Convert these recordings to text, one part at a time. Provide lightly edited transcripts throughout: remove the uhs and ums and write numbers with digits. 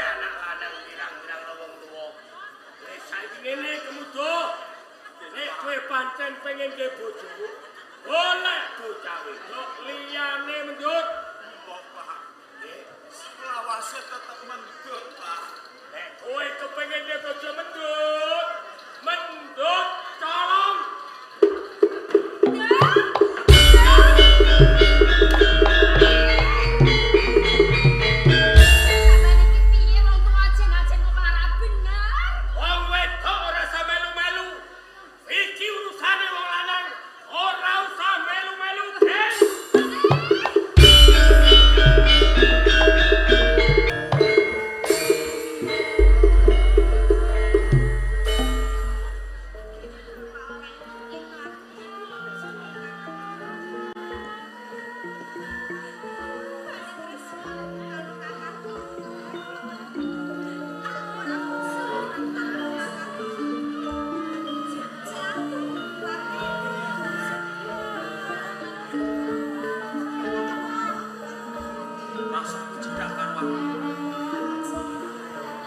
Anak lanang pirang-pirang wong tuwa. Wis saiki ngene Kemudo. Nek kowe pancen pengen duwe bojo, golek bocah wedok liyane Mendut. Mbok, Pak. Selawase tetep Mendut, Pak. Nek kowe kepengin duwe bojo Mendut, Mendut colong. Sampeyan iki piye wong tuwa ajen-ajen kok malah ra bener. Wong wedok ora usah melu-melu. Iki urusane wong lanang, ora usah melu-melu, Ben. Rasaku cedhak karo aku.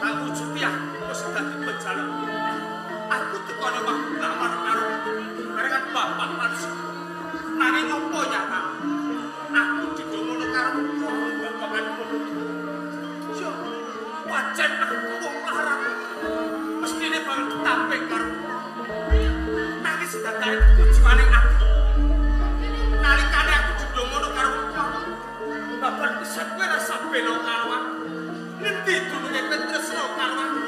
Tak wujuti aku wis dadi pejalan. Aku tekone omah lamar karo barengan bapak lan ibu. Nanging opo nyata? Aku didomono karo wong babagan kono. Yo, pancen aku wong larat. Mestine banget ditampik karo. Nanging sedadake tujuane aku. Nalikane aku didomono karo wong tuaku, babar pisan kowe rasa bela karo aku. Ngendi dununge kowe tresno karo aku?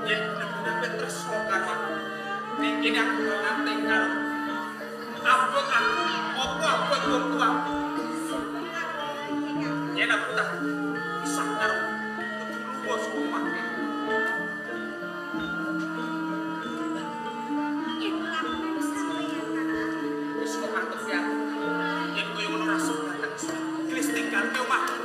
Yen bener-bener kowe tresno karo aku, ning kene aku nganting karo abot aku, apa abot wong tuaku. Yen aku tak pisah karo kudu luwa saka omah kene. Wis kok mantep ya. Yen koyo ngono rasa dateng gelis tinggalke omahku.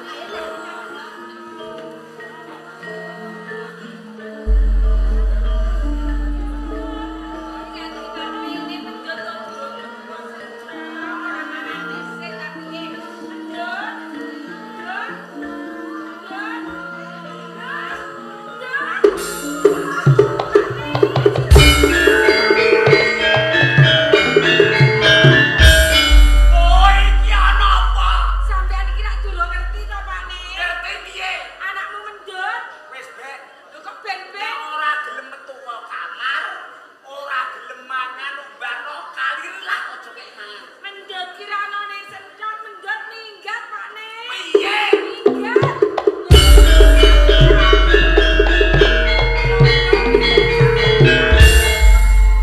Kowe iki ana apa? Sampeyan iki rak durung ngerti to, Pak Ne? Ngerti piye? Anakmu Mendut. Wis bek, Lho kok ben-ben? nek ora gelem metu kok kamar, ora gelem mangan umbarno kalir lah aja kek mangan. Mendut ki ra ono ning sendok, Mendut minggat, Pak Ne. Piye? Minggat.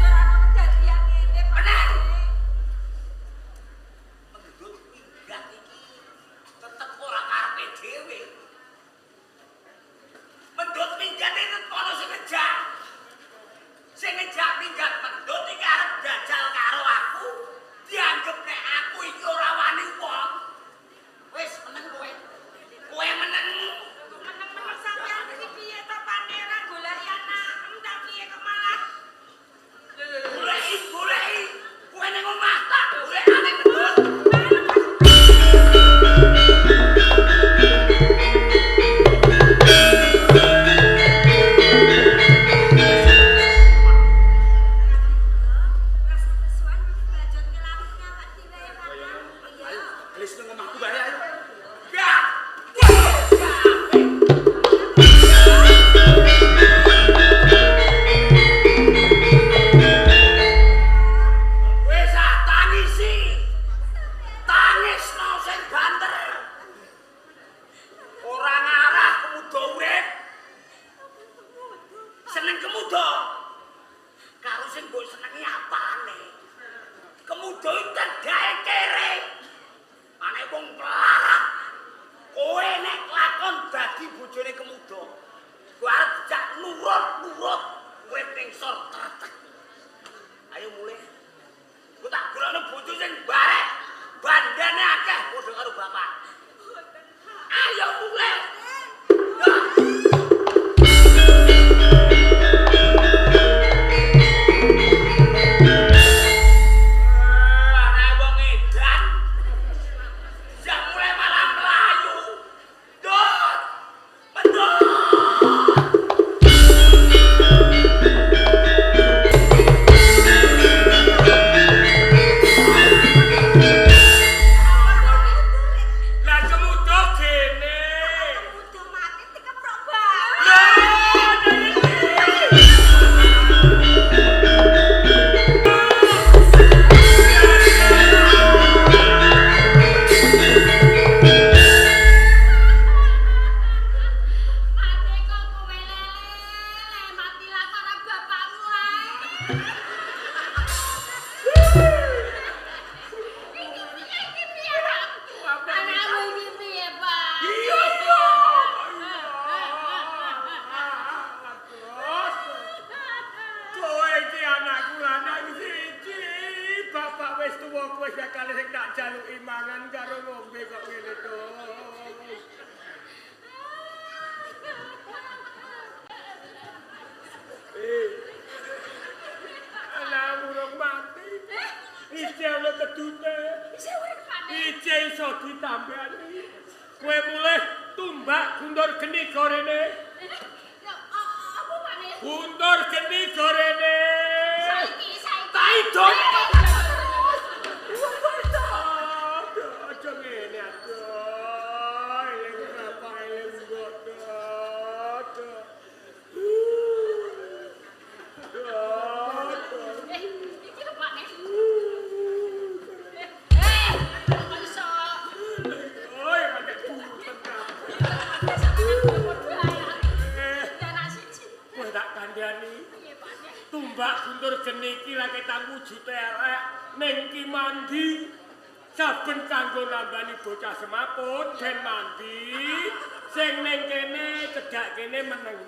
Ora ono kedadian ngene, Pak Ne. Mendut minggat iki tetep ora karepe dhewe. Mendut minggat iki tetep ana sing ngejak. Sing ngejak minggat Mendut iki arep jajal karo aku. Dianggep nek aku iki ora wani wong. Wis meneng kowe. Kowe meneng. Kok meneng-meneng sampean iki piye to, Pak Ne? Ora goleki anakem ta piye kok malah? Lho lho lho. Goleki, goleki. Kowe ning omah tak golekane Mendut. Ayo, gelis nang omahku bae ayo. Gak. Gak. Wis ah tangisi. Tangisno sing banter. Ora ngarah Kemudo urip. Seneng Kemudo. Karo sing mbok senengi apane? Kemudo iki tedhake kere. Ane wong pelarat. Kowe nek lakon dadi bojone Kemudo, kowe arep dijak nurut-nurut urip ning sor tretek. Ayo mulih. Kowe tak golekno bojo sing barek. Bapak wis tuwa kowe wis kali sing tak jaluki mangan karo ngombe kok ngene to. Anak urung mati. Isih ana kedute. Isih urip Pane. Isih iso ditambani. Kowe mulih tumbak guntur geni gorene. Lho, apa Pane? Guntur geni gorene. Saiki, saiki. Tak idon. Aja ngene aduh. Eling bapak eling mbok. Iki lho Pane. Kok iso? Oi, pakai punten kabeh. Anak siji. Kowe tak kandhani. Piye Pane? Tumbak guntur geni iki lak ketang wujute elek ning ki mandi. Saben kanggo nambani bocah semaput ben mandi. Sing ning kene cedhak kene meneng.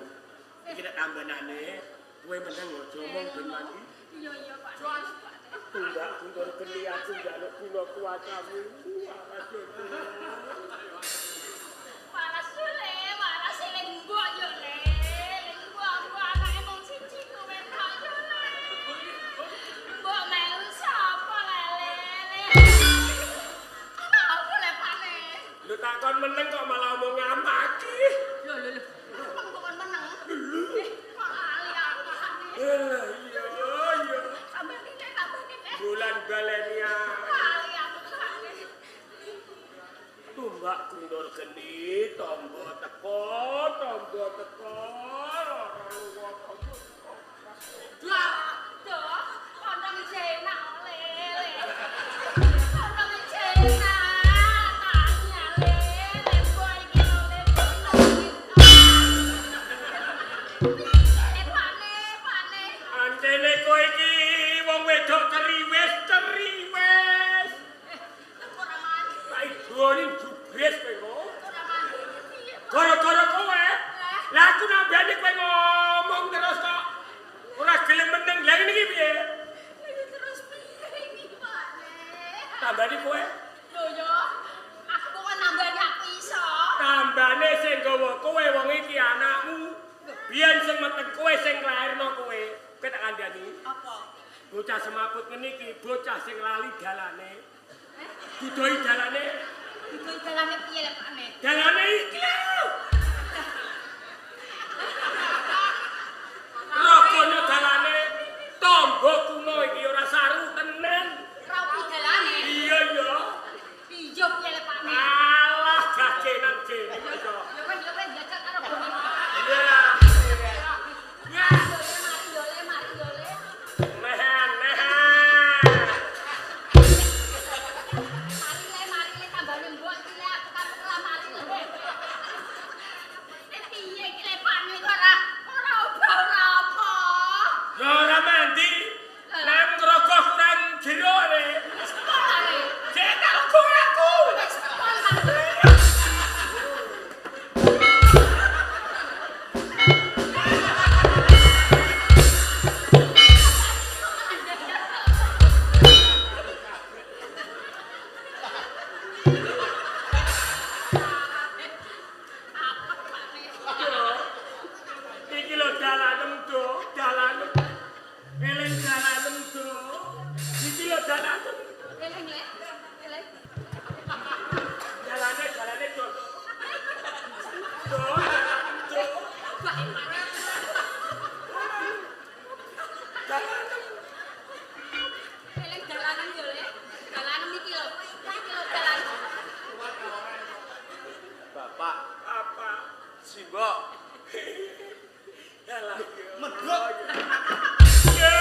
Iki nek tambanane kowe meneng aja omong ben mandi. Iya iya Pak. Tumbak guntur geni aku njaluk guna kuasamu. Awas yo. Waras le, waras eling mbok yo le. Eling mbok mbok anake mung siji kowe tok yo le. Mbok melu sapa lele le. Ana apa le Pane? Lho tak kon meneng kok malah omong ngamaki. Lho lho lho. Kok kon meneng? Kok lali aku Pane. Lah iya iya. Tambah titik, tambah titik. Bulan baleni Lali aku Pane. Tumbak guntur geni, tombo teko, ora luwa tombo teko. Duh, duh, kondang enak le le. Kondang enak, tanya le, le boy iki le boy. Pane, Pane. Ancene kowe iki wong wedok ceriwis, ceriwis. Ora mandi, Tak idoni jubris kowe kok. ora mandi. Piye, Pak? Gara-gara kowe, lah aku nambani kowe ngomong terus kok. Ora gelem meneng. Lah ngene iki piye? Ini terus piye iki, Pane? Tambani kowe. Lho yo, aku kok nambani aku iso. Tambane sing gawa kowe wong iki anakmu. Biyen sing meteng kowe sing nglairno kowe. Kowe tak kandhani. Apa? Bocah semaput ngene iki bocah sing lali dalane. Dudoi dalane. Dudoi dalane piye lho, Pane? Dalane iki lho. Ragane dalane tombo kuno iki ora saru tenan. Raupi dalane? Iya iya. Iya piye lho, Pane? Alah gagenan dene iso. Ya wis, ya wis jajal karo bone. Iya. Ya. Mari yo le, mari yo le. Mehen, mehen. Mari le, mari le tambane mbok iki le aku karo kelamari le. Piye iki le Pane kok ora ora obah ora apa. Ya ora mandi. Nang ngrogoh kurang jero le. Wis pol are. Jek tak lugu aku. Wis pol mandi. Apa Pane? Iki lho dalanem do, dalanem. Eling dalanem do. Iki lho dalanem. Eling le, eling. Dalane, dalane do. Do, do. Bae Pane. Dalanem. Eling dalanem yo le. Dalanem iki lho. Iki lho dalanem. Bapak, Apa? Simbok, Dalah. medhot. Ya.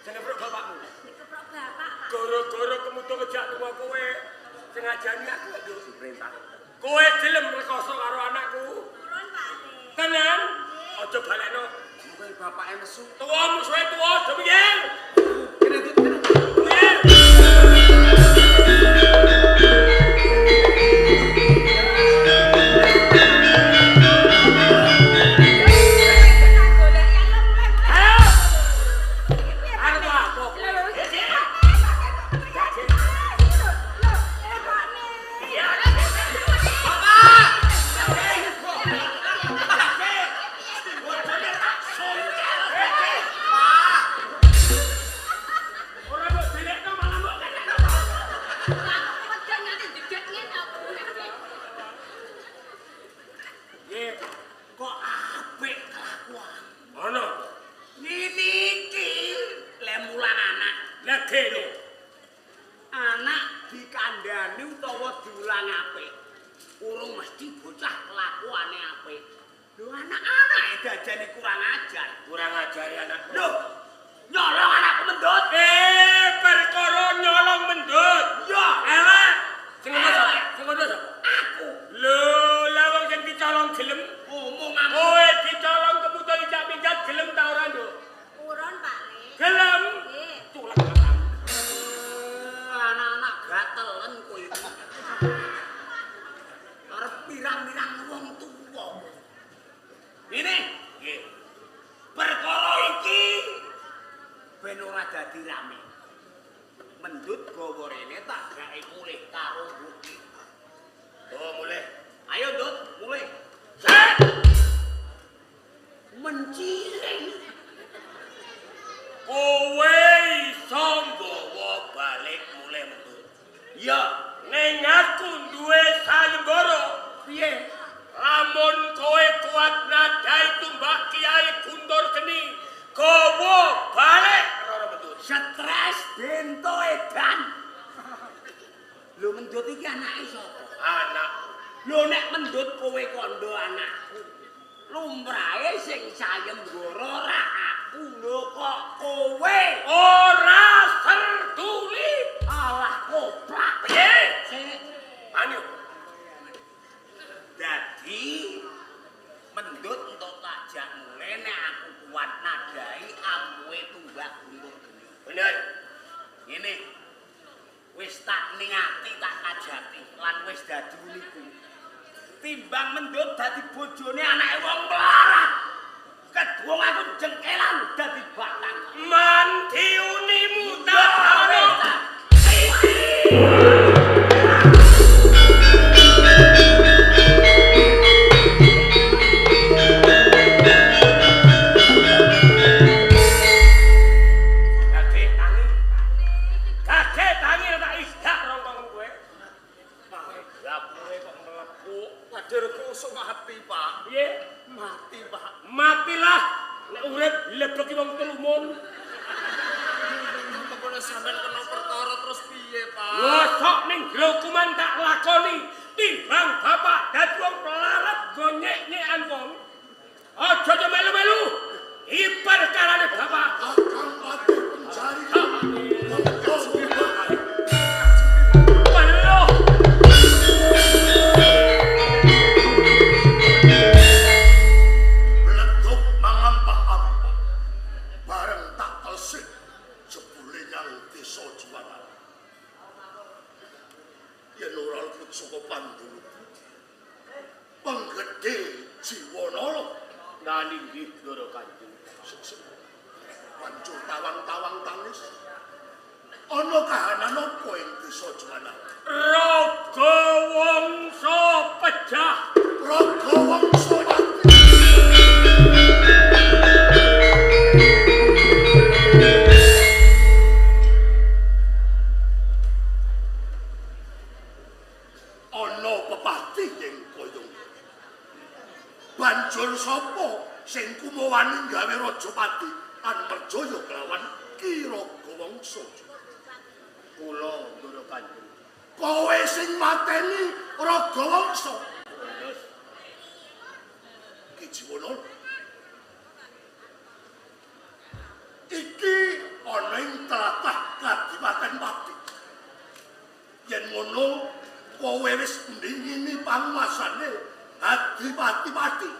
Sing ngeprok bapakmu. Dikeprok bapak, Pak. Gara-gara kemudo ngejak lunga kowe sing ngajani aku kok yo Perintah. Kowe gelem rekoso karo anakku? Turun, Pak. Tenan? Aja balekno. Mungkin bapake nesu. Tuwa musuhe tuwa demikian. Kene tut kene. Minggir. Tak golek ya lo mulai-mulai. Ayo. Piye, Pak? Arep apa kowe? Lho, Pak, Lho, Pak nih. Bapak! Bojone tak songkel. Pak. Ora mbok dilekno malah mbok kenekno. Aku nganti jedet ngene aku. Nggih, Kok apik kelakuan. ana. Ngene iki le mulang anak. Lah kene. Anak dikandhani utawa diulang apik. Urung mesti bocah kelakuane apik. Lho anak-anak dajane kurang ajar. Kurang ajari anakku. Lho, nyolong anakku mendut. Perkara nyolong mendut. Ya, Elek. Sing ngono sapa? Elek. Sing ngono sapa? Aku Lho, lah wong sing dicolong gelem. ngomong aku. Kowe dicolong kemudian dicak minggat gelem ta ora, Nduk? Urun, Pak Le. Gelem. Nggih. Culek matamu. Anak-anak gatelen kowe iki. Arep pirang-pirang wong tuwa. Ngene, Nggih. perkara iki ben ora dadi rame. Mendut gawa rene tak gawe mulih karo mbokne. Oh, mulih. Ayo, Ndut, mulih. Sik. Menciring. Kowe iso nggawa balik mulih mendut. Ya, Ning aku duwe sayembara. piye? Lamun kowe kuat nadai tumbak Kiai Guntur Geni, gawa balik Roro Mendut. Stres bento edan. Lho mendut iki anake sapa? Anak Lho nek mendut kowe kandha anakku. Lumrahe sing sayembara ora aku lho kok kowe. ora serduli. Alah koplak. Piye? Sik. Anu, Dadi mendut entuk tak jak mulih nek aku kuat nadai ampuhe tumbak Guntur Geni. bener. Ngene. Wis tak ningati tak kajati lan wis dadi uniku. Timbang mendut dadi bojone anake wong melarat. Keduwung aku jengkelan dadi batang. Mandi unimu tak ono. Kakek tangi. Kakek tangi tak isdak rongkong kowe. Dapure kok mlepuk. Waduh kusuk mati, Pak. Piye? Mati, Pak. Matilah nek urip lebeki wong telumun. Mengkono sampean kena perkara terus piye, Pak? Ngosok ning jero hukuman tak lakoni timbang bapak dadi wong pelarat gonyek-nyekan wong. Aja yo melu-melu. Iki perkarane bapak. Akang Patih Penjari. Peluh. Bleduk mangampak-ampak. Bareng tak telesik jebule nyang desa Juwana. Yen ora luput saka Pandulu. Penggede Jiwanala Nani nggih Ndara Kanjeng. banjur tawang-tawang tangis. Ana kahanan apa ing desa Juwana? Raga Wangsa pejah. Raga Wangsa mati. Ana pepati ing kaya ngene. Banjur sapa sing kumawani gawe rajapati lan percaya kelawan Ki Raga Wangsa? Kula Ndara Kanjeng. Kowe sing mateni Raga Wangsa. Terus Ki Jiwana. Iki ana panguasane Adipati Pati.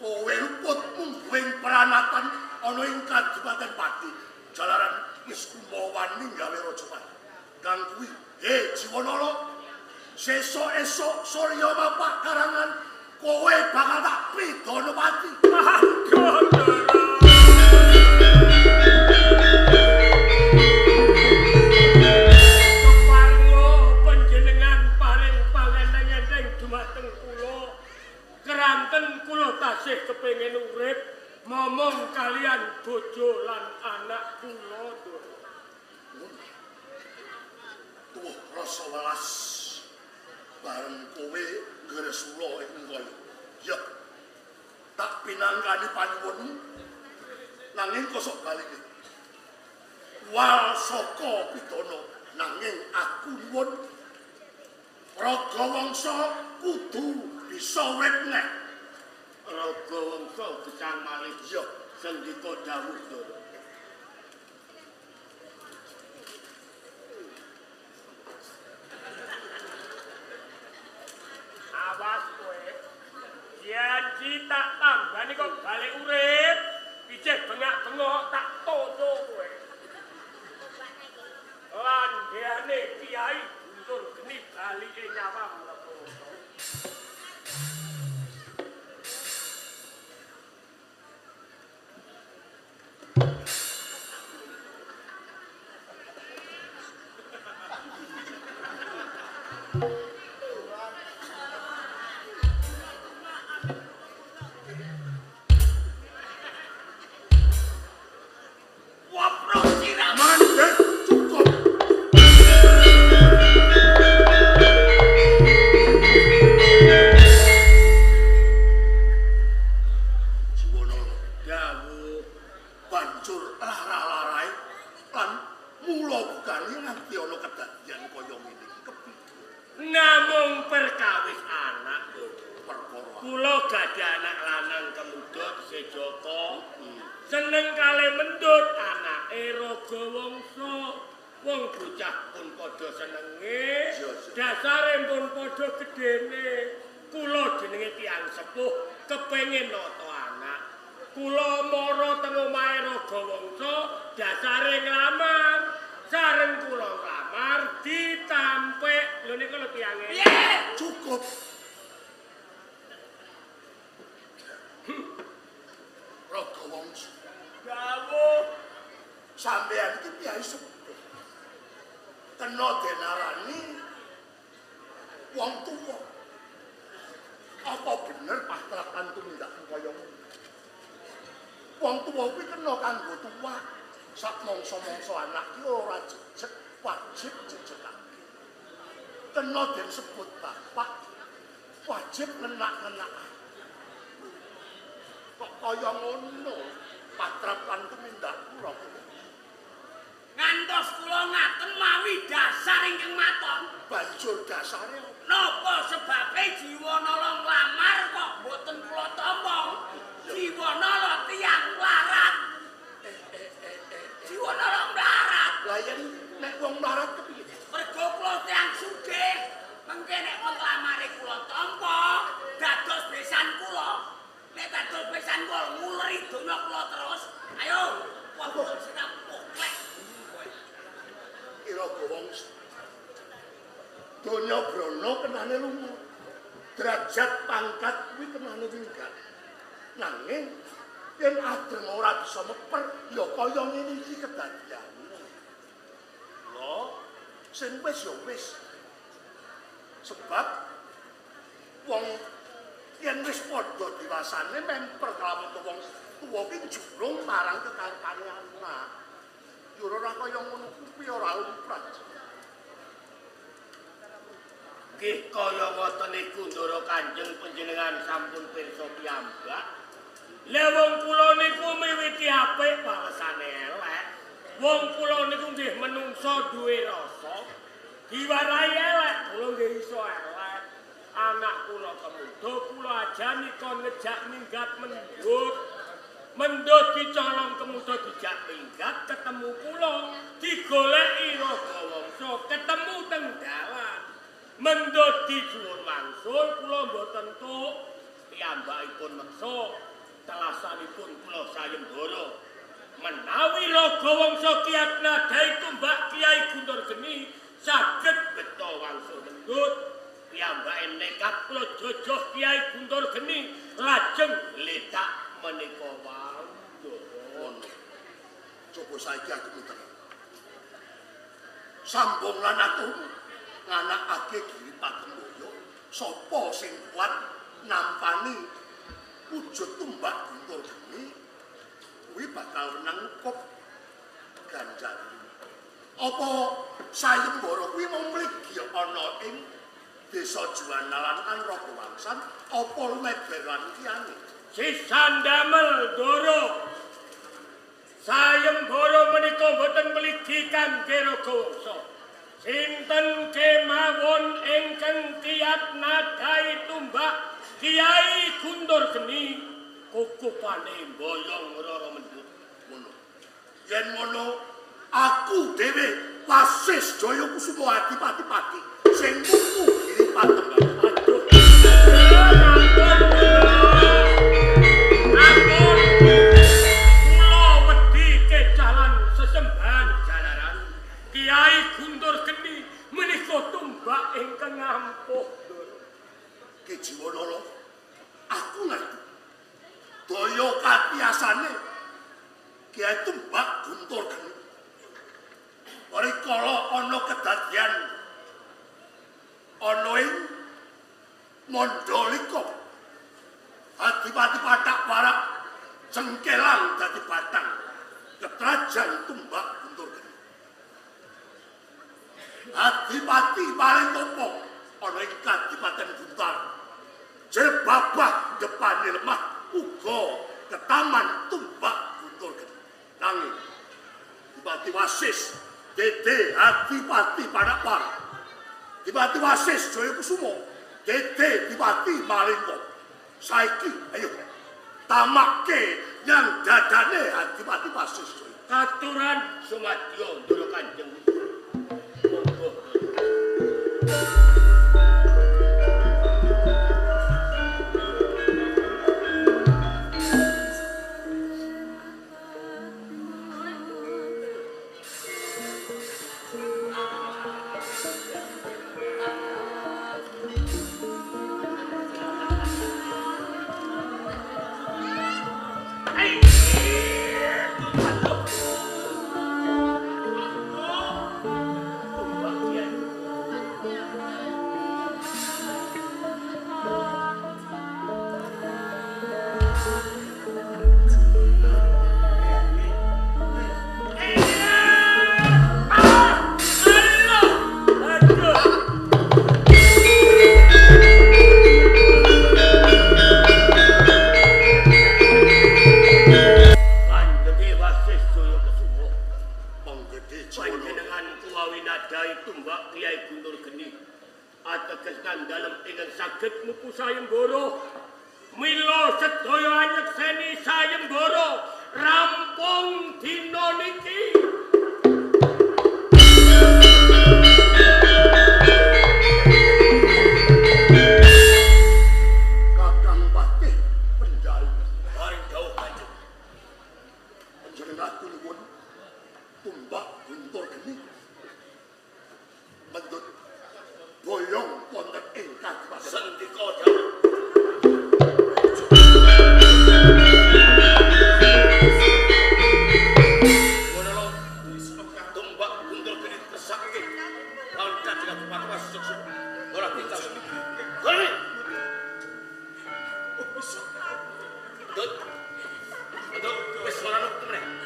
Kowe luput mungguing pranatan ana ing Kadipaten Pati jalaran wis kumawani gawe Rajapati. Kang kuwi, he Jiwanala, sesuk esuk surya mapak karangan kowe bakal tak pidana pati. Aduh, Ndara. Keparengga panjenengan paring pangeneng-eneng dumateng kula. Keranten kula tasih kepengin urip momong kalian bojo lan anak kula. Tuwuh rasa welas bareng kowe ngresula ing kaya. Ya. Tak pinangkani panyuwunmu nanging kosok balike. Wal saka pidana nanging aku nyuwun Raga Wangsa kudu bisa urip neh. Raga Wangsa gesang malih. Ya, sendika dawuh, Ndara. Awas kowe. Janji tak tambani kok balik urip, ijeh bengak-bengok tak tono kowe. Lan diane kiai Guntur Geni balike nyawa mlebu. Woprok sirah. Mandek cukup. Jiwanala Dawuh. Banjur lara-larae lan mula bukane nganti ana kedadian kaya ngene iki kepiye? Namung perkawis anak, Perkara Kula gadah anak lanang kemuda tesih Joko. Seneng kalih mendut anake Raga Wangsa. Wong bocah pun padha senenge. Dasare pun padha gedene. Kula jenenge tiyang sepuh kepengin nata anak. Kula mara teng omahe Raga Wangsa dasare nglamar. Sareng kula nglamar ditampik. Lho niku lho tiyange. Piye? Cukup. Raga Wangsa, Dawuh. Sampeyan iki piyai sepuh. Kena denarani wong tuwa. Apa bener patrapan tumindakmu kaya ngono? Wong tuwa kuwi kena kanggo tuwa. Sak mangsa-mangsa anak ki ora jejeg, wajib jejegake. Kena den sebut bapak, wajib ngenak-ngenak. Kok kaya ngono patrapan tumindakmu Raga? Ngantos kula ngaten mawi dasar ingkang maton. Banjur dasare apa? Napa sebabe Jiwanala nglamar kok mboten kula tampa? Jiwanala tiyang mlarat. Jiwanala mlarat. Lah yen nek wong mlarat kepiye? Mergo kula tiyang sugih, mengke nek nglamare kula tampa, dados besan kula. Nek dados besan kula nguleri donya kula terus. Ayo, wong sing poklek. Ki Raga Wangsa. Donya brana kenane lunga. Derajat pangkat kuwi kenane minggat. Nanging yen adreng ora bisa meper, ya kaya ngene iki kedadiane. Lho, sing wis ya wis. Sebab wong yen wis padha diwasane memper kelawan wong tuwa ki njurung marang kekarepane anak. Ya ora kaya ngono kuwi ora lumrah. Nggih kaya ngoten niku Ndara Kanjeng panjenengan sampun pirsa piyambak. Lah wong kula niku miwiti apik walesane elek. Wong kula niku nggih menungsa duwe rasa. Diwarahi elek kula nggih iso elek. Anak kula kemuda kula ajani kon ngejak minggat mendut. Mendut dicolong kemuda dijak minggat ketemu kula digoleki Raga Wangsa ketemu teng dalan. Mendut disuwun wangsul kula mboten tuk piyambakipun meksa telasanipun kula sayembara. Menawi Raga Wangsa kiyat nadai tumbak Kyai Guntur Geni saged beto wangsul mendut piyambake nekat kula jojoh Kyai Guntur Geni lajeng letak menika wau. Ngono. Coba saiki aku muter. Sambung lan aturmu nganakake Giri Patemboyo sapa sing kuat nampani wujud tumbak Guntur Geni kuwi bakal menang kop ganjaran. Apa sayembara kuwi mung mligi ana ing desa Juwana lan Raga Wangsan apa lumeber lan liyane? Sisan damel Ndara. Sayembara menika boten mligi kangge Raga Wangsa. Sinten kemawon ingkang kiyat nadai tumbak Kyai Guntur Geni kukupane mboyong Rara Mendut. Ngono. Yen ngono aku dhewe Wasis Jaya Kusuma Adipati Pati sing muku Giri Patembayan. Aduh. Ampun. Kula wedi kejalan sesembahan jalaran. Kyai Guntur Geni menika tumbak ingkang ampuh. Ki Jiwanala, aku ngerti. Daya katiasane Kyai Tumbak Guntur Geni. Rikala ana kedadian ana ing Mandalika, Adipati Pathak Warak cengkelang dadi batang ketrajan Tumbak Guntur Geni. Adipati Paling Topo ana ing Kadipaten Buntar, jebabah depane lemah uga ketaman Tumbak Guntur Geni. Nanging Adipati Wasis Dede Adipati Pathak Warak, Adipati Wasis Jaya Kusuma, Dede Adipati Malengka. Saiki ayo tamake nyang dadane Adipati Wasis Jaya. Katuran sumadyo Ndara Kanjeng. Monggo.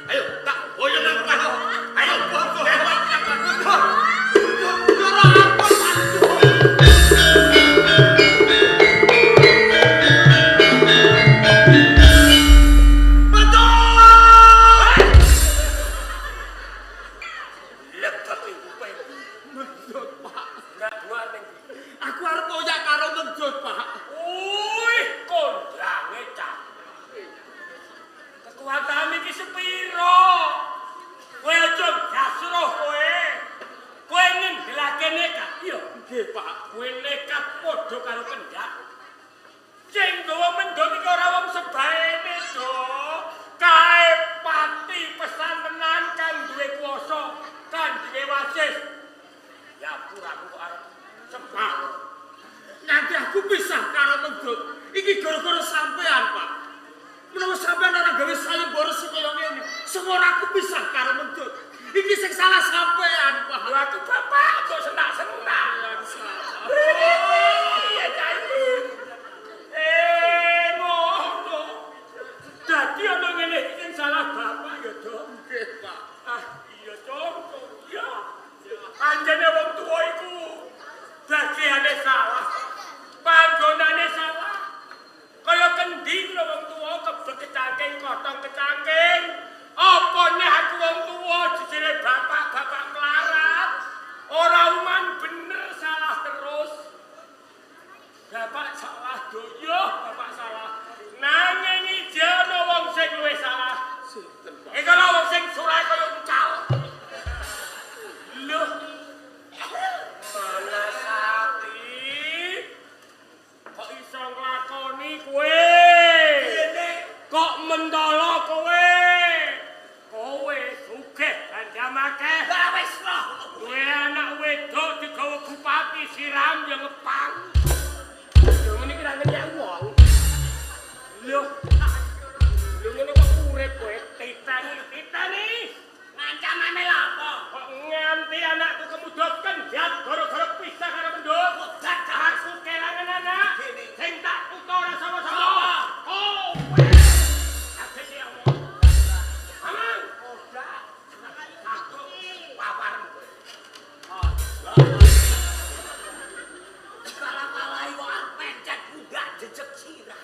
Ayo, tak boyong aku. Ayo, Perkara aku pisah karo Mendut. Iki sing salah sampean, Pak. Lha aku bapak kok senak-senak. Iya, cah iki. Ngono. Dadi ana ngene iki sing salah bapak ya, Dok. Nggih, Pak. Ah, iya, Cok. Iya. Anjene wong tuwa iku bagiane salah. Panggonane salah. Kaya kendi lho wong tuwa kebek kecangking, kotong kecangking. Apa nek aku wong tuwa jejere bapak-bapak melarat, ora uman bener salah terus. Bapak salah doyo, bapak salah. Nanging ije ana wong sing luwih salah. Sinten, Pak? Iku lho wong sing surahe kaya uncal. Lho. Malasati. Kok iso nglakoni kowe? Kok mentolo kowe? Kowe sugih bandam akeh. Lah wis roh. Duwe anak wedok digawa bupati siram ya ngepang. Lho ngene iki ra ngenyek wong. Lho. Lho ngene kok urip kowe titani titani. Ngancamane lha apa? Kok nganti anakku kemudut kenjat gara-gara pisah karo Mendut. Aku kelangan anak sing tak puto ora sama-sama. Kowe. Kabeh sing omong. Amang. Ora. Aku paparmu kowe. Kalah-kalahi kok arep mencet pundak jejeg sirah.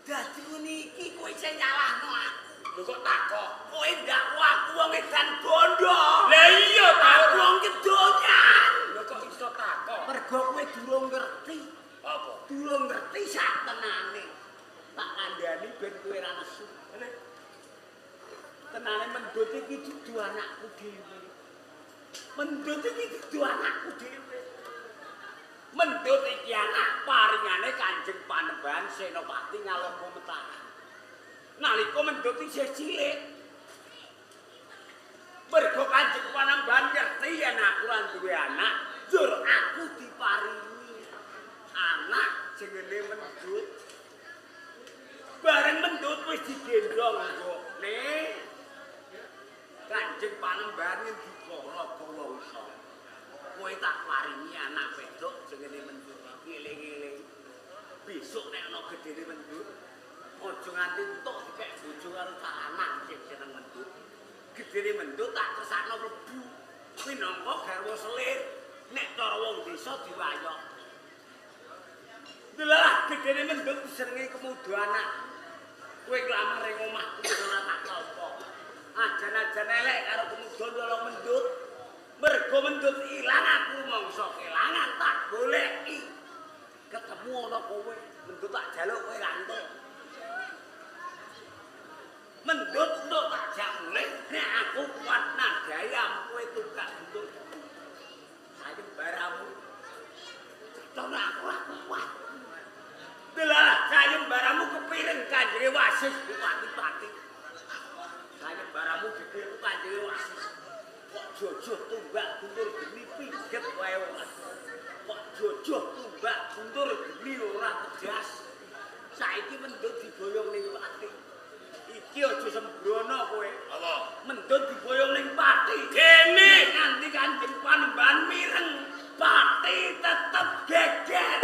Dadi ngene iki kowe sing nyalahno aku. Lho kok takok? Kowe ndakwa aku wong edan bondo. Lah iya ta Aku wong kedonyan. Lho kok iso takok? Mergo kowe durung ngerti. Apa? Durung ngerti sak tenane. Tak kandhani ben kowe ora nesu. Tenane Mendut iki dudu anakku dhewe. Mendut iki dudu anakku dhewe. Mendut iki anak paringane Kanjeng Panembahan Senopati Ngalomba Mataram. Nalika Mendut isih cilik, mergo Kanjeng Panembahan ngerti yen aku ora duwe anak, njur aku diparingi anak jenenge Mendut. Bareng Mendut wis digendhong nggone, Kanjeng Panembahan ngendika, "Raga Wangsa, kowe tak paringi anak wedok jenenge Mendut iki, eling-eling. Besok nek ana gedene Mendut, aja nganti entuk dikek bojo karo cah lanang sing seneng Mendut. Gedene Mendut tak kersakno mlebu minangka garwa selir nek cara wong desa diwayok." Delalah gedene Mendut disenengi kemudo anak. Kowe nglamar ing omahku ora tak tampa. Ajan-ajan elek karo kemudo nyolong Mendut. Mergo Mendut ilang aku mangsa kelangan tak goleki. Ketemu ana kowe, Mendut tak jaluk kowe ra entuk. Mendut entuk tak jak mulih nek aku kuat nadai kowe tugak bentuk. Sayembaramu. Cetha aku ora kuat. Delalah sayembaramu kepireng Kanjeng Wasis Bupati Pati. Sayembaramu dipireng Kanjeng Wasis. Kok jojoh tumbak guntur geni pingget wae ora. Kok jojoh tumbak guntur geni ora tegas. Saiki Mendut diboyong ning Pati. Iki aja sembrono kowe. Apa? Mendut diboyong ning Pati. Kene nganti Kanjeng Panembahan mireng, Pati tetep geger.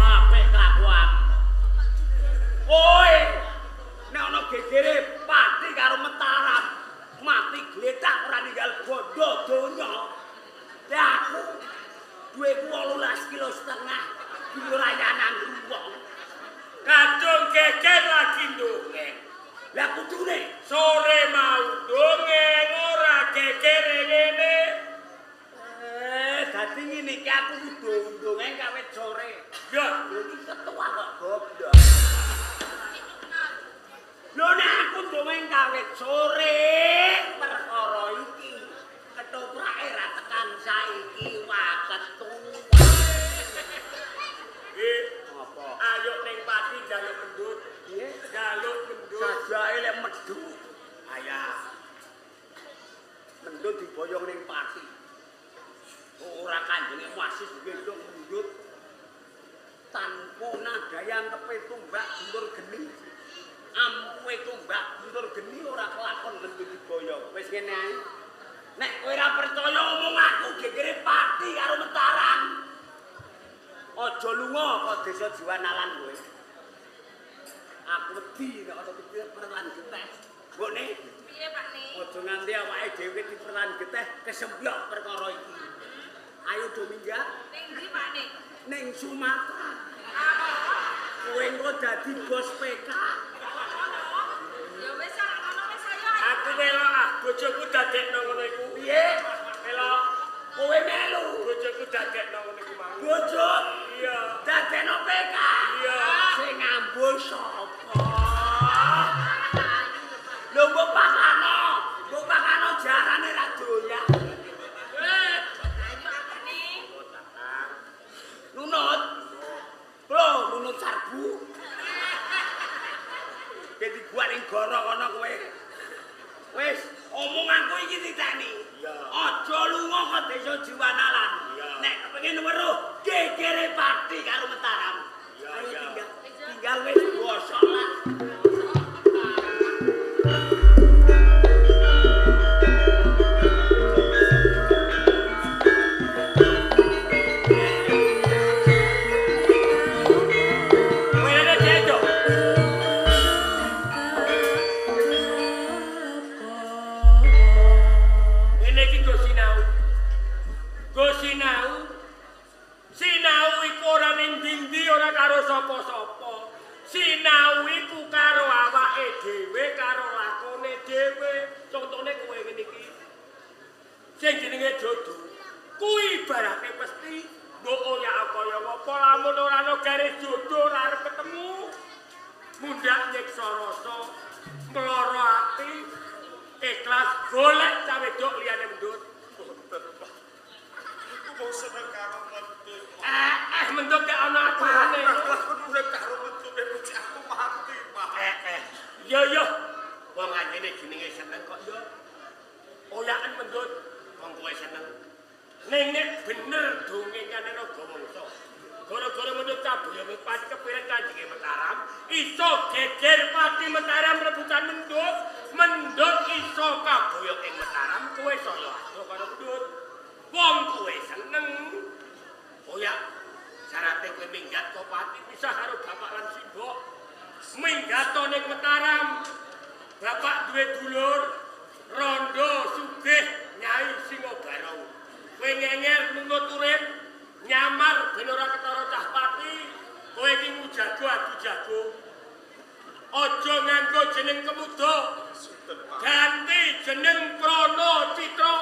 Apik kelakuan. Kowe nek ana gegere Pati karo Mataram, mati gletak ora ninggal bondo donya. Lah aku duweku 18,5 kilo dirayanan wong. Kadung geger lagi ndongeng. Lah kudune sore mau dongeng ora gegere ngene. Dadi ngene iki aku kudu ndongeng kawit sore. Ya, iki ketua kok goblok. Lho nek aku ndongeng kawit sore perkara iki ketoprake ra tekan saiki wah ketua. Apa? Ayo ning Pati njaluk Mendut. Piye? Njaluk Mendut. Sajake lek medhu. Antepe tumbak guntur geni. Ampuhe tumbak guntur geni ora kelakon ngentuti boyo. Wis ngene ae. Nek kowe ora percaya omong aku gegere Pati karo Mataram. Aja lunga kok desa Jiwanalan kowe. Aku wedi nek ana diperlan geteh. Mbokne, piye Pak Ne? Aja nganti awake dhewe diperlan geteh kesempyok perkara iki. Ayo do minggah. Ning ndi Pak Ne? Ning Sumatera. Kowe engko dadi bos PK. Ya wis ora ngono wis ayo. Aku melok ah, bojoku dadekno ngono iku. Piye? Melok. Kowe melu. Bojoku dadekno ngono iku mang. Bojo? Iya. Dadekno PK. Iya. Sing ngambung sapa? Lho mbok pakano. Mbok pakano jarane ra doyan. Ayo apane? Nunut. Lho, nunut sarbu. Dadi gua ning goro kono kowe. Wis, omonganku iki titeni. Aja lunga ke desa Jiwanalan. Nek kepengin weruh gegere Pati karo Mataram. Ayo tinggal. Tinggal wis bosok lah. Sinau iku karo awake dhewe karo lakone dhewe. Contone kowe ngene iki. Sing jenenge jodoh kuwi ibarate mesti mbok oyak kaya apa lamun ora ana garis jodoh ora arep ketemu. Mundhak nyiksa rasa, mloro ati, ikhlas golek cah wedok liyane mendut. Aku mau seneng karo mendut. Mendut gak ana apane. Aku urip karo mendut nek aku mati, Pak. Iya iya. Wong anjene jenenge seneng kok ya. Oyaken mendut wong kowe seneng. Ning nek bener dongengane Raga Wangsa. Gara-gara mendut kaboyo pati kepiren Kanjenge Mataram, iso geger Pati Mataram rebutan mendut, mendut iso kaboyo ing Mataram, kowe saya adoh karo mendut. Wong kowe seneng. Oyak syarate kowe minggat kok Pati pisah karo bapak lan simbok. Minggat ning Mataram. Bapak duwe dulur rondo sugih Nyai Singobarong. Kowe ngenger nunut urip, nyamar ben ora ketara cah Pati. Kowe iki ngujago adu jago. Aja nganggo jeneng Kemuda. Ganti jeneng Prana Citra.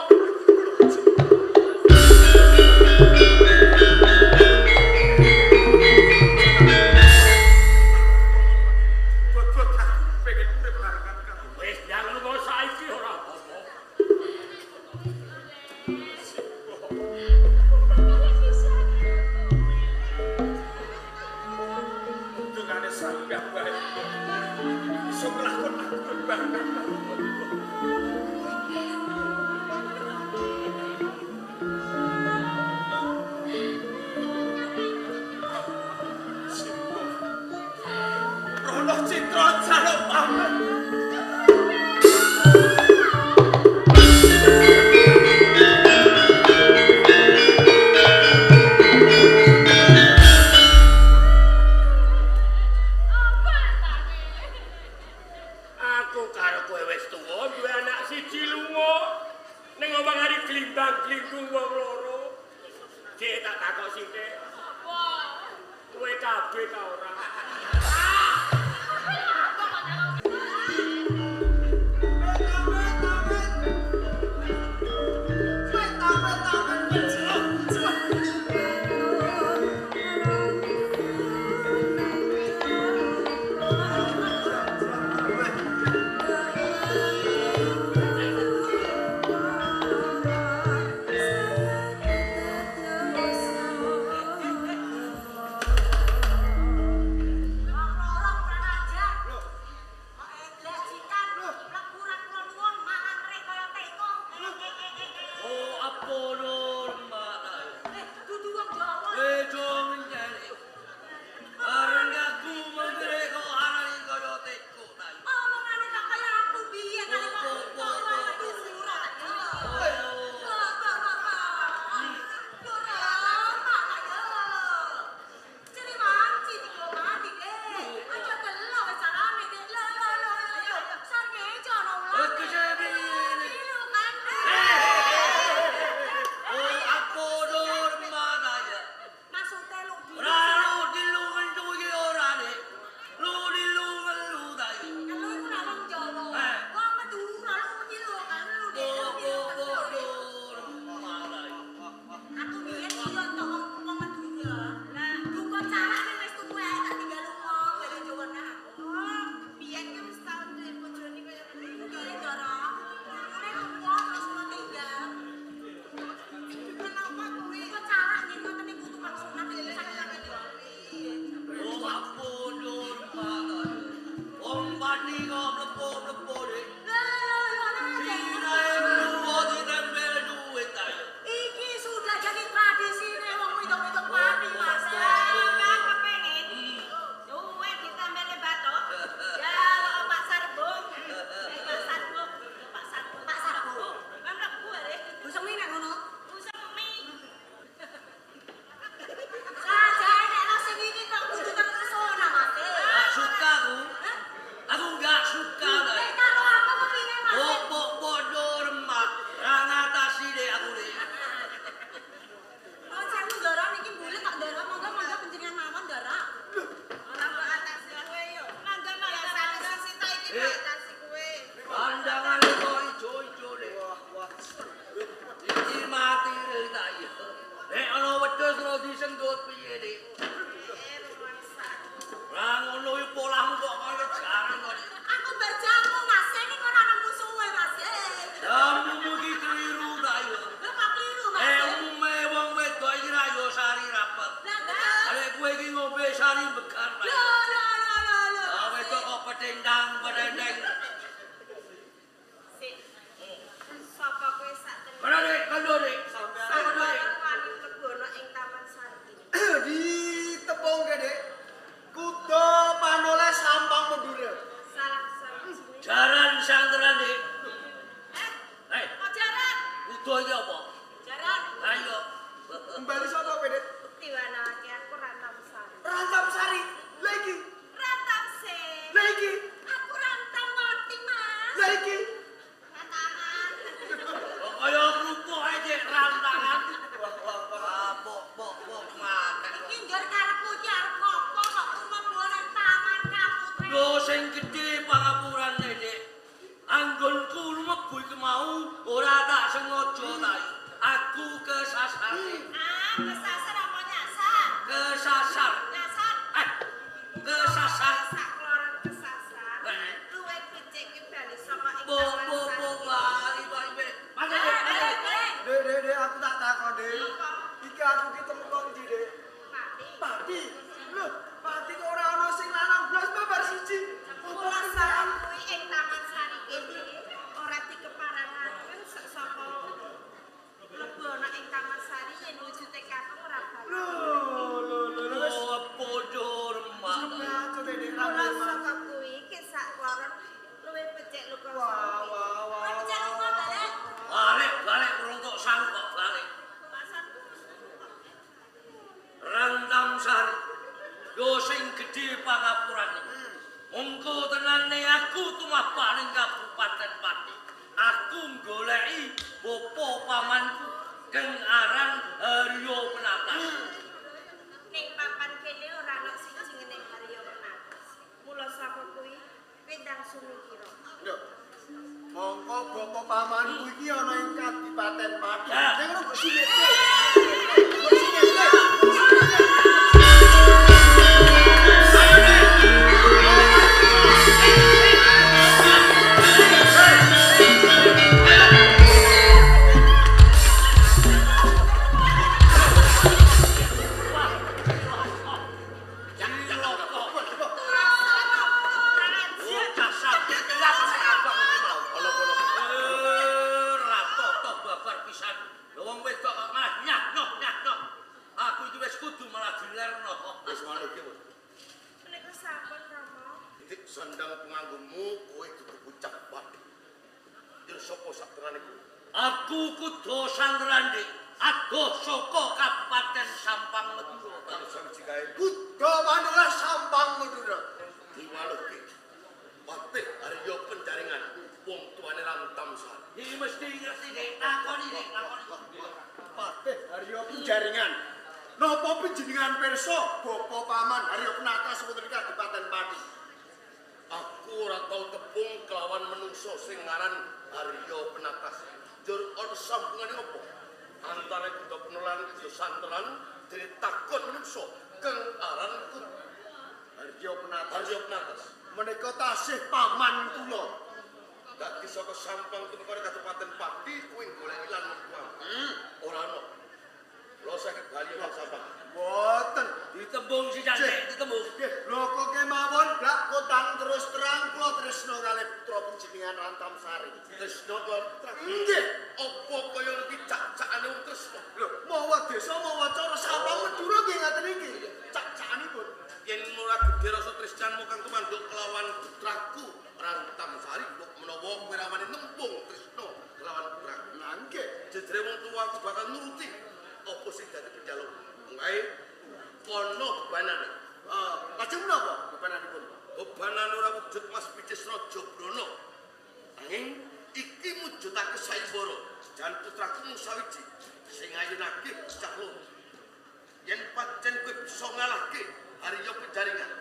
Calak nek wis tuku ae tak tinggal lunga bali Jawa nah aku. Oh, biyen ki wis tau duwe bojone kaya ngene. Nggih, Ndara. Nek lunga terus kula tinggal. Kenapa kuwi? Kok calak nggih ngoten niku tukang sunat iki sak ngene. Oh, ampun, Lur, Pak. Wong pati kok mlebu-mlebu, Dik. Lho lho lho lho. Sirahe lunga ditempel duit ayo. Iki sudah jadi tradisi nek wong wedok-wedok pati, Mas. Sampeyan kepengin duwe ditempeli bathuk. Ya lho Pak Sarbung. Pak Sarbung, Pak Sarbung, Pak Sarbung. Kan mlebu are. Bu Semi nek ngono. Bu Semi. Sajae nek lo sing iki kok kudu terpesona, Mas. Gak suka aku. Aku gak suka ta. Nek karo aku kepingin, Mas. Bok bodo remak. Ra ngatasi dek aku dek. Oh, sewu Ndara niki bulet kok Ndara, monggo-monggo panjenengan mawon Ndara. Ora mbok atasi kowe yo. Mangga mangga mangga sita iki Eh. mbok atasi kowe. Pandangane kok ijo-ijo dek. Wah, wah. Iki mati dek tak iya. Nek ana wedhus ora disenggut piye dek. Eh, rumangsa aku. Ra ngono iki polahmu kok kaya jaran kok. Dek. Aku berjamu, Mas. Ini ora ana musuhe, Mas. Jamumu iki keliru tak iya. Lho kok keliru, Mas? Eh umume wong wedok iki ra yo sari rapet. Lah, lah. Arek kowe iki ngombe sari begar. Pak. Lho lho lho lho lho. Ah wedok kok petendang petendeng. Sik. Sapa kowe sak tenan? Kono Dik, kono Dik. Sampeyan Kono Dik. Wani mlebu ana ing Taman Sari. Ditepung Dik. Kuda Panoleh Sampang Madura. Salah sawijine. Jaran santeran Dik. Eh, Hei, kok jaran? kuda iki apa? Jaran. Ayo. Kembali sapa kowe, Dik? Diwanake aku Rantam Sari. Rantam Sari. Lah iki. Rantam se. Lah iki. Aku rantam mati, Mas. Lah iki. Rantangan. Kok kaya kerupuk ae Dik rantangan. Wah, wah, wah. Ah, pok pok pok makan. Iki ndur karepku iki arep ngopo kok mlebu nang taman kaputren. Yo sing gedhe pangapurane Dik. Anggonku lumebu iki mau ora tak sengaja ta. Aku kesasar. Ah, kesasar apa nyasar? Kesasar. Nyasar. Eh, kesasar. Sak kloron kesasar. Eh. Luwe becik ki bali saka ing Bo Taman bo bo Sari. bali bali bali. Mari Dik, mari. Eh, Dek, Dek, Dek, aku tak takon, Dek. Iki aku ki temu kok ndi, Dek? Pati. Pati. Loh, pati kok ora ana sing lanang blas babar siji. Apa Kula kesaran? kuwi ing Taman Sari kene ora dikeparangaken sak saka mlebu ana ing Taman Sari yen wujude kakung ora bali. Loh, loh, loh, loh, wis Oh, bodo remak. ngaco, Dek, Dek. Kula Ra saka kuwi ki sak kloron luwe becik luka Wah, saka. wah, wah. Luwe becik lunga, balik. Balik, balik rontok sang kok balik. Pasanku Rantam Sari. Yo sing gedhe pangapurane. Mongko tenane aku tumabak ning Kabupaten Pati. Aku nggoleki bapa pamanku kang aran Haryo Penatas. Ning papan kene ora ana sing jenenge Haryo Penatas. Mula saka kuwi wendang sumikira. Lho. Mongko bapa pamanku iki ana ing Kadipaten Pati. Ya. Ning ngono kok singit. Kok singit. Cilaka. Bocah sampe Gelap sing abang iki mau. Ono-ono. Eh, ra toto babar pisan. Lho wong wedok kok malah nyah-nyoh nyah-nyoh. Aku iki wis kudu malah dilerno. Wis ngono iki, Bos. Menika sampun Rama. Dik sandang penganggumu kowe dudu bocah pati. Yo sapa sak tenane kowe? Aku kudu santran Dik. Adoh saka Kabupaten Sampang Madura. Sawiji kae Kuda Panoleh Sampang Madura. diwaluhke. Patih Haryo Penjaringan wong tuane Rantam Sari. Iki mesti ngerti Dik, takoni Dik, takoni. Patih Haryo Penjaringan. Napa panjenengan pirsa bapa paman Haryo Penatas wonten ing Kadipaten Pati? Aku ora tau tepung kelawan menungso sing ngaran Haryo Penatas. Jur ana sambungane apa? Antara kuda penulan kuda santelan dene takon menungso Kang aran Haryo Penatas. Haryo Penatas. Menika tasih paman kula. Dadi saka Sampang tumeka Kabupaten Pati kuwi goleki lan mertuamu. Ora ana. Kula saged bali nang Sampang. Mboten. Ditembung si cantik, ditembung. Nggih, lho kok kemawon blak kotang terus terang kula tresna kalih putra panjenengan Rantamsari. Tresna kula putra. Nggih. Apa kaya niki cak-cakane wong tresna? Lho, mawa desa mawa cara Sampang Madura nggih ngaten iki. Cak-cakanipun. Yen ora gedhe rasa tresnanmu kang tumanduk kelawan putraku Rantamsari, mbok menawa kowe ra wani nempung tresna kelawan putraku. Lah nggih, jejere wong tuaku bakal nuruti apa sing dadi penjaluk. Wae kono bebanane. Lajeng menapa bebananipun? Bebanane ora wujud Mas Picis Raja Brana. Nanging iki mujudake sayembara jan putraku mung sawiji sing ayunake bocah loro. Yen pancen kowe bisa ngalahke Haryo Penjaringan,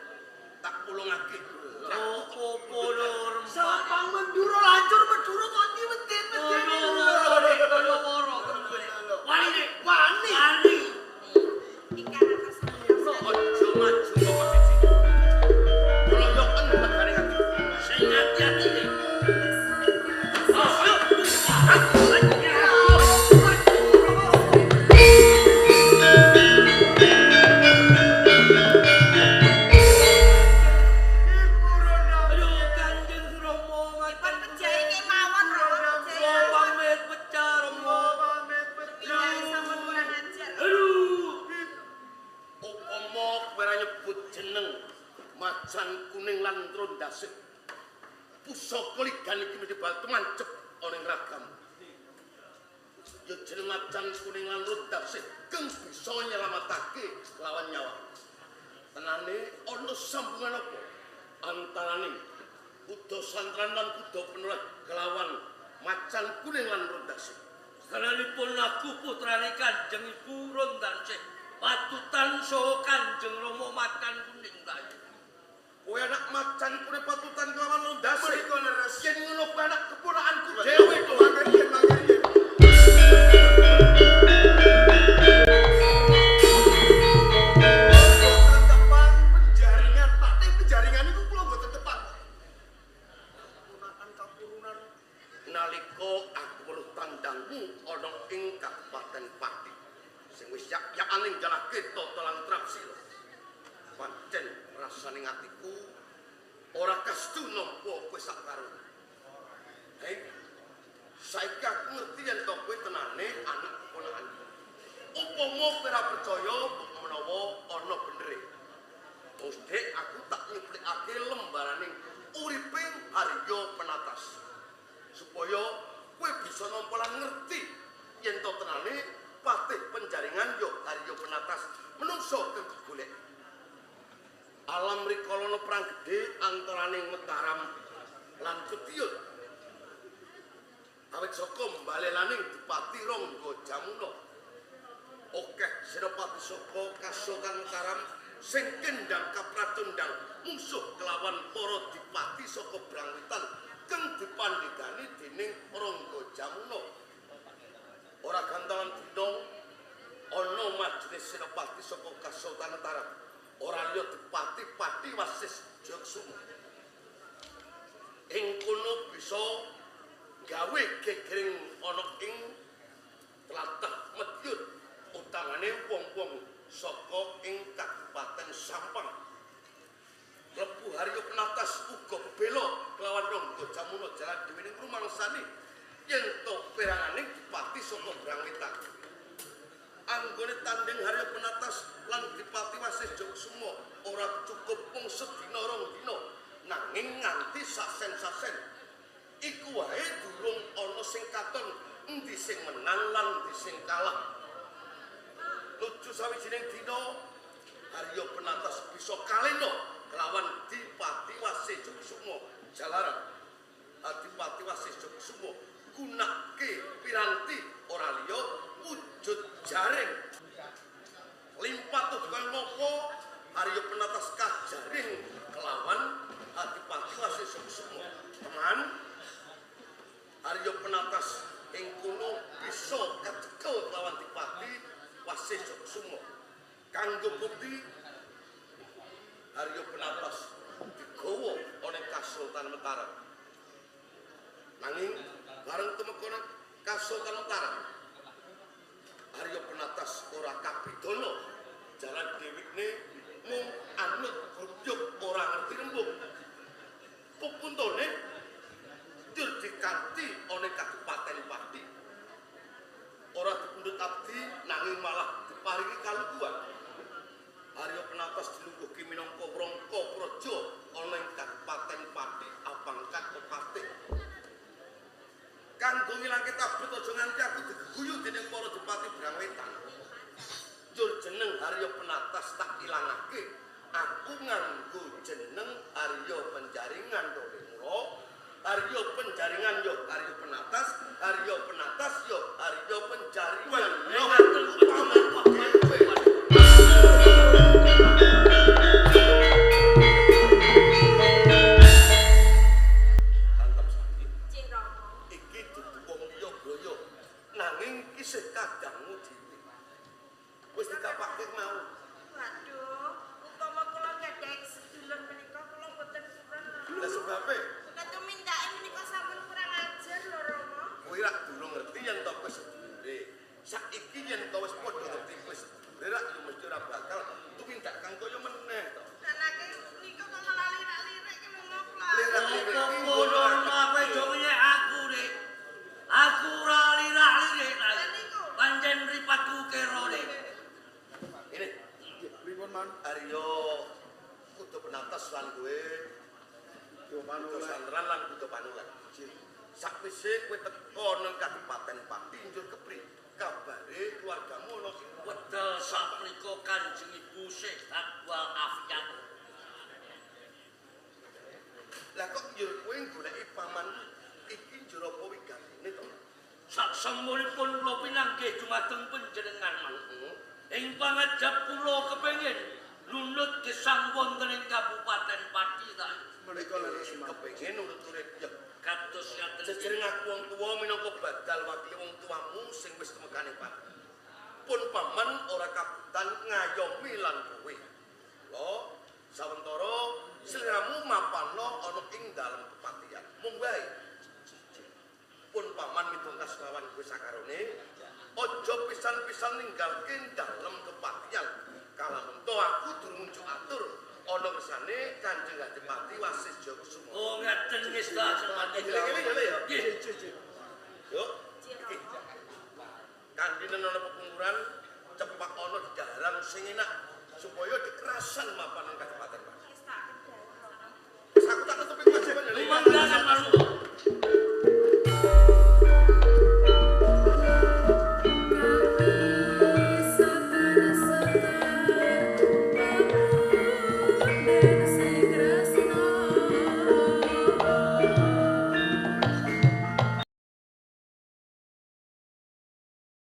tak ulungake. Opo lho Sampang Madura lancur Madura kok diweden-weden. Wani, Wani. wani. Ingkang atas Aja maju kok siji. Kroyoken legane ati. Sing ati-ati. Aduh, Kanjeng Rama Dipun pejahi kemawon Rama pejahi. Pamit pecah Rama. Pindhahe sampun kurang ajar. Aduh. Upama kowe ora nyebut jeneng Macan Kuning lan Rondasih, pusaka ligan iki mesti bakal tumancep ana ing ragamu. Ya jeneng Macan Kuning lan Rondasih kang bisa nyelametake lawan nyawa. Tenane ana sambungan apa antarane Kuda Santran lan Kuda Penulah kelawan Macan Kuning lan Rondasih? Sanalipun aku putrane Kanjeng Ibu Rondansih, patutan saha Kanjeng Rama Macan Kuning ta. Kowe anak Macan Kuning patutan kelawan Rondasih. Menika leres. Yen ngono kowe anak keponakanku dhewe to. Mangke riyen, mangke riyen. Mboten tepang penjaringan, Pak. Nek penjaringan niku kula mboten tepang. Ponakan kapurunan. Nalika aku weruh tandangmu ana ing Kabupaten Pati sing wis yak-yakan ing jalake tata lan trapsila, pancen rasane atiku ora kastu nampa kowe sak karone. Hei, saiki aku ngerti yen to kowe tenane anak keponakanku. Upama kowe ora percaya, mbok menawa ana benere. Mesti aku tak nyuplikake lembarane uripe Haryo Penatas, supaya kowe bisa nampa lan ngerti yen to tenane patih Penjaringan yo Haryo Penatas menungso kang golek. Alam rikala ana perang gedhe antarane Mataram lan Ketiyut. Awit saka mbalelaning Dipati Rangga Jamuna, akeh senopati saka Kasultan Mataram sing kendhang kapracundhang mungsuh kelawan para dipati saka Brangwetan kang dipandhegani dening Rangga Jamuna. Ora gantangan dina ana majelis senopati saka Kasultan Mataram, ora liya Dipati Pati Wasis Jaksuma. Ing kono bisa gawe gegering ana ing tlatah Madiun, utamane wong-wong saka ing Kabupaten Sampang. Lebu Haryo Penatas uga bebela kelawan Rangga Jamuna jalan dhewe ning rumangsane yen to perangane Dipati saka Brangwetan. Anggone tanding Haryo Penatas lan Dipati Wasis Jaksuma ora cukup mung sedina rong dina, nanging nganti sasen-sasen. Iku wae durung ana sing katon endi sing menang lan endi sing kalah. Lucu sawijining dina Haryo Penatas bisa kalena kelawan Dipati Wasis Jaksuma jalaran. Adipati Wasis Jaksuma gunake piranti ora liya wujud jaring. Limpat tujuan nopo Haryo Penatas kajaring kelawan Adipati Wasis Jaksuma. Teman, Haryo Penatas ing kono bisa kacekel kelawan Dipati Wasis Jaksuma. Kanggo bukti Haryo Penatas digawa ana Kasultanan Mataram. Nanging bareng tumeka nang Kasultanan Mataram, Haryo Penatas ora kabidana, jalan dhewekne mung anut gruyuk ora ngerti rembug. Pepuntone njur dikanthi ana Kabupaten Pati. Ora dipundhut abdi nanging malah diparingi kalukuhan. Haryo Penatas dilungguhke minangka Wrangka Praja ana ing Kabupaten Pati apangkat pepatih. Kanggo ngilangke tabut aja nganti aku digeguyu dening para depati Brangwetan. Njur jeneng Haryo Penatas tak ilangake, aku nganggo jeneng Haryo Penjaringan to Mula. Haryo Penjaringan yo Haryo Penatas, Haryo Penatas yo Haryo Penjaringan. Yo Mantap sakit. Cing Rama. Iki dudu wong liya boyo, nanging kisih kadangmu dhewe. Wis dikapake mau. Waduh, upama kula gadhahi sedulur menika kula boten purun. Lah sebabe Lah tumindake menika sampun kurang ajar lho Rama. kowe rak durung ngerti yen to kowe sedulure. Saiki yen to wis padha ngerti kowe sedulure rak yo mesti ora bakal tumindak kang kaya meneh to. Anake niku kok malah lirak-lirik ki mung ngopo. Lirak-lirik ki Ngono apa jongnya aku, Dik. Aku ora lirak-lirik Lah niku. Pancen mripatku kero, Dik. Ini Pripun Man? Aryo kudu Penatas lan kowe Yo kudu panulan. santran lan kudu panulan. Sakwise kowe teko nang Kabupaten Pati njur kepri kabare keluargamu ana ing Wedal saprika Kanjeng Ibu sehat walafiat. Lah kok njur kowe goleki pamanmu iki njur apa wigatine to? Sak semunipun kula pinanggih dumateng panjenengan Man. Heeh. Ing pangajap kula kepengin nunut gesang wonten ing Kabupaten Pati ta. Menika leres Man. Kepengin nurut urip ya. Kados ngaten. Jejering aku wong tuwa minangka badal wakili wong tuamu sing wis tumekane Pati. Pun paman ora kabutan ngayomi lan kowe. Lho, sawentara sliramu mapana ana ing dalem kepatihan. Mung wae. Pun paman mitungkas lawan kowe sakarone, aja pisan-pisan ninggalke dalem kepatihan. Kalamunto aku durung njuk atur ana kersane Kanjeng Adipati Wasisja Kusuma. Oh ngaten nggih ta Senopati. Eling-eling ya. Nggih. Yo. Cing Iki. Rama. Kandhine ana pepungkuran cepak ana di daharan sing enak supaya dikerasan mapan